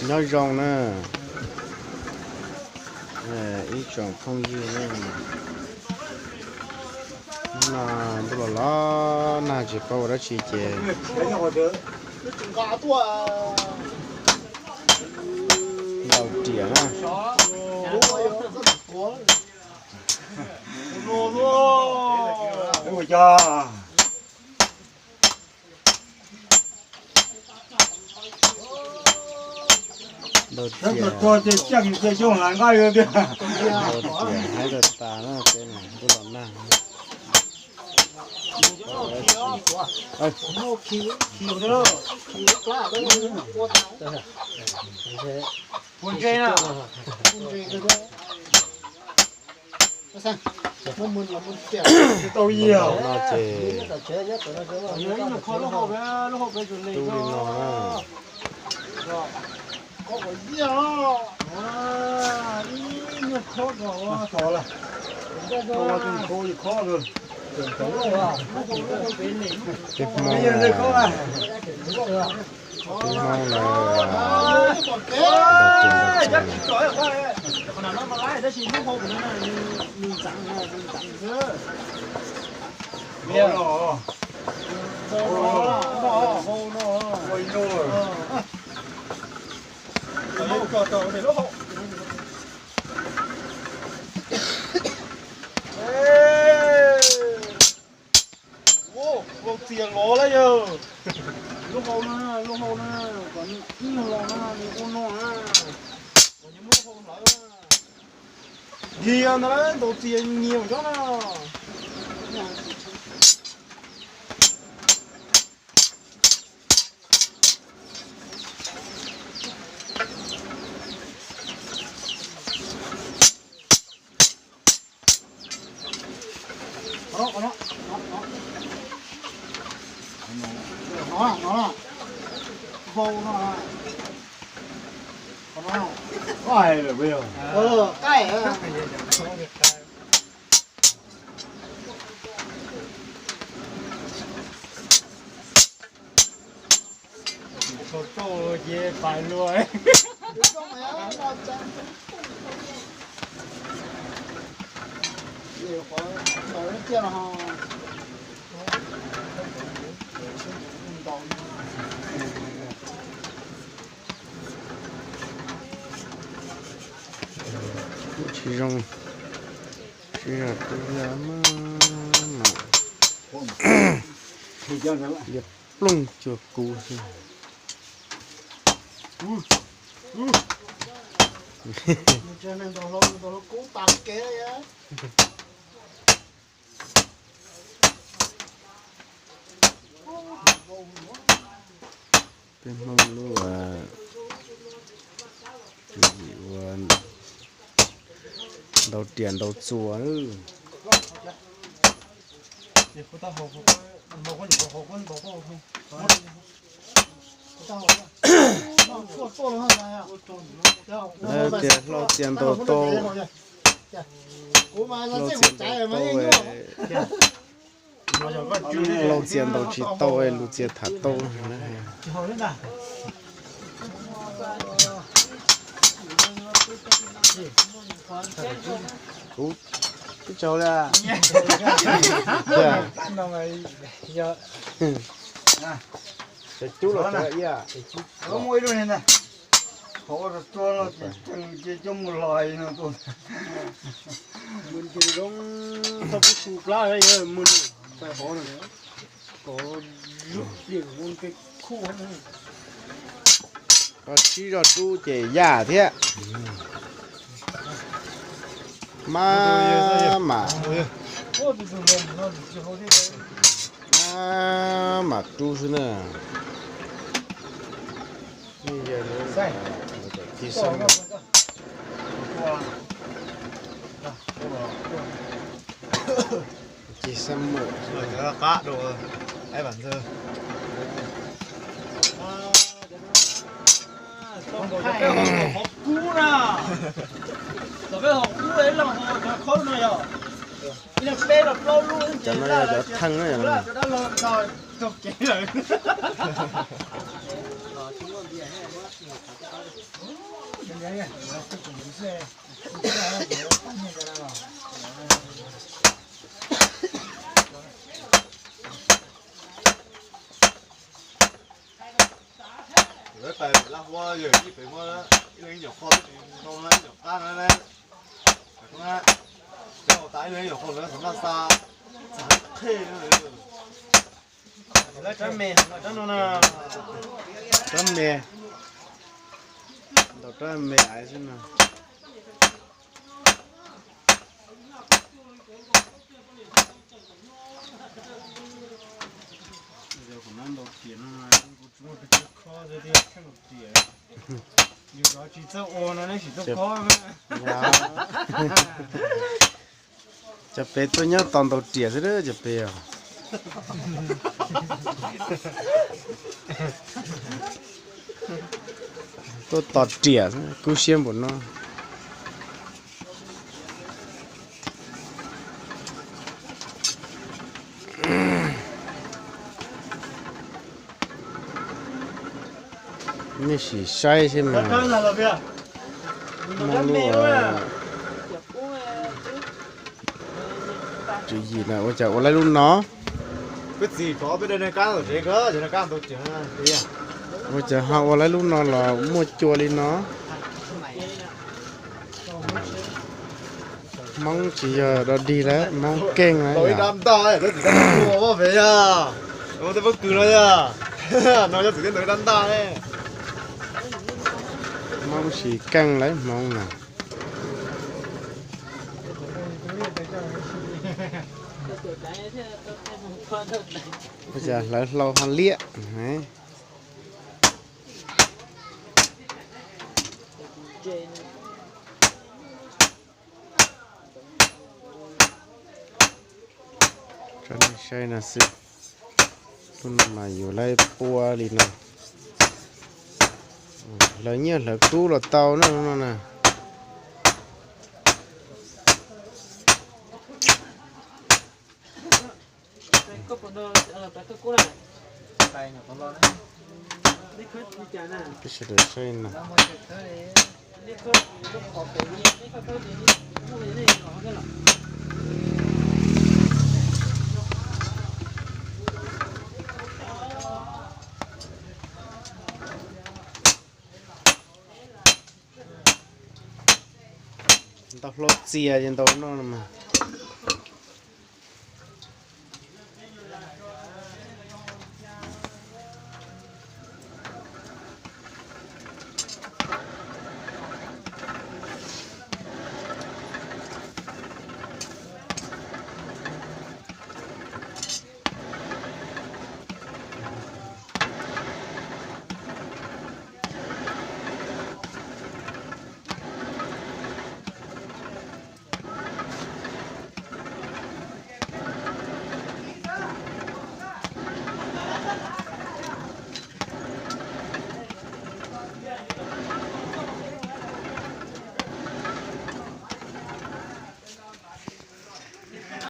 Nyob zoo na, ib tsoom phooj ywg na, no ntuj los los nag tsis paub ua dab tsi ces ntaus riam na. Ntaus riam, ntaus riam haib tas tas na, ntuj los nag. Tau no ces tub li no na. Tej Hmoob, tej Hmoob no. Laus txias lov lawm yawg. Lub hau na, lub hau na, kom ib nyuag los na, nws ua no na. Kom nws muab hau hlawv na. Dig ntawd lawm, ntaus txias nyias ncob na. Tau ces pais luag. Kuj tsis zoo, sib zog rub zog mas, liab ploog cuag kuv xwb. Peb Hmoob lub tswv yim ua ntaus riam ntaus txuas. Tias hlau txias ntaus tau, hlau txias ntaus tau, hlau txias ntaus tsis tau, lus txias tham tau. Kuv twb tsaug li. Cov cub los cov iab. Qhov ua rau tuag no ces tseem cia coj mus lais no tuag. Mus nce zoo tau kuv su plab yog mus txais qhov no kom zuj pliam ua npe khuj. Koj sib zog rub ces yaj thiab. Maj mam, maj mam rub xwb na. Ci xab mawm, ci xab mawm. Qhov kub na, tom peb hom kub ib leeg hos cov khaub no yog ib leeg peb los plaub lub. Cov no yog cov theej na. Cov dab laug tau kev lawm. Lawv pais laj huab yawg ib pem muab ib leeg nyuam qhuav no, nyuam qab no na. Cov tas ib leeg nyuam qhuav lawv xav maj xa, txav qhej. Rab me, ntaus rab me aiv xwb no. Yus tsis txawj ua no neb sim tuaj khob. Cov pem tuaj nyob tos ntaus riam xwb, cov pem os. Tuaj tos riam, kub siab npaum no. Nej sim saib seb mas. Muaj lub tswv yim na ua cas ua laib lub no. Ua cas ho ua laib lub no los muaj cua li no. Hmoob tsis yog dog dig lawm, Hmoob keej lawm. Hmoob sis keej lawm Hmoob na. Ua cas hlawv hlau ho liab. Tso nej saib no xwb. Lub no mas yus laib pua li no. Hlawv nyiaj hlawv kub los tau na no na. Peb sawv daws saib no. Ntau hlau txias ces ntau no mas.